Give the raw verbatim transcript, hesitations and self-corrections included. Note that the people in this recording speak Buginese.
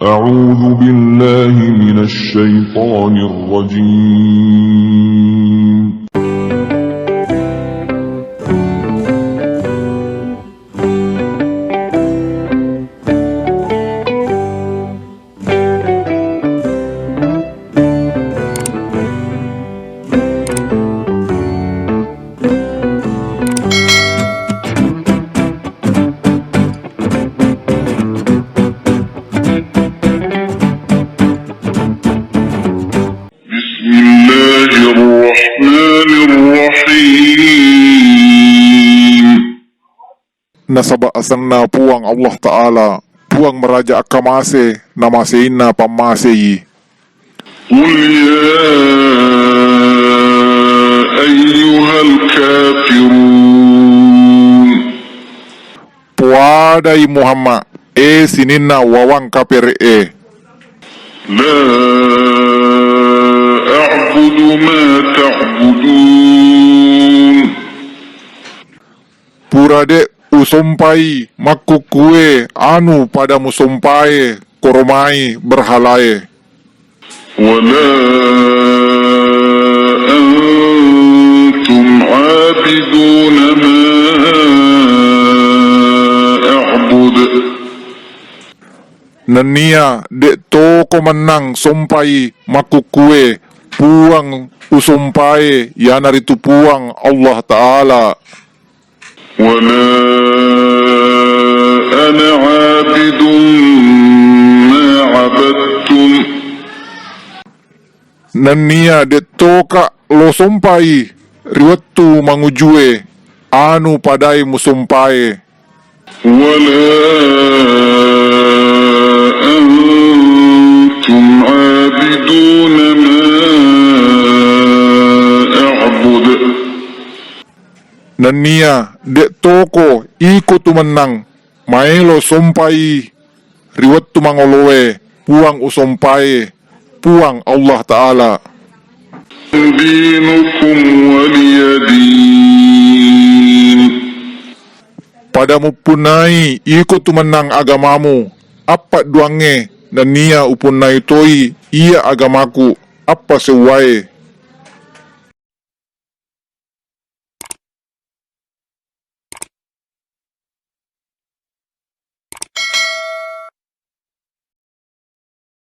أعوذ بالله من الشيطان الرجيم. بسم الله الرحمن الرحيم. Nasaba asenna Puang Allah Ta'ala, Puang maraja akkamase, namaseinna pammasei. قل يا أيها الكافرون. Poadai Muhammad, e sininna wawang kapere'e. لا أعبد ما تعبدون. Pura de' usompai makkukkue anu pada musompae koromai berhalae. ولا أنتم عابدون ما أعبد. Nennia de' toko mennang sompai makkukkue puang usompae, iyanaritu Puang Allah Ta'ala. ولا أنا عابد ما عبدتم. Nennia de' toka lo sompai ri wettu mangujue anu padai musompae. ولا أنتم عابدون ما أعبد. Nennia de' toko iko tumennang maelo sompai ri wettu mangoloe puang usompae, Puang Allah Ta'ala. دينكم ولي دين. Pada muppunnai iko tumennang agamamu, appadduangnge nennia upunnai toi iya agamaku, appaseuwae.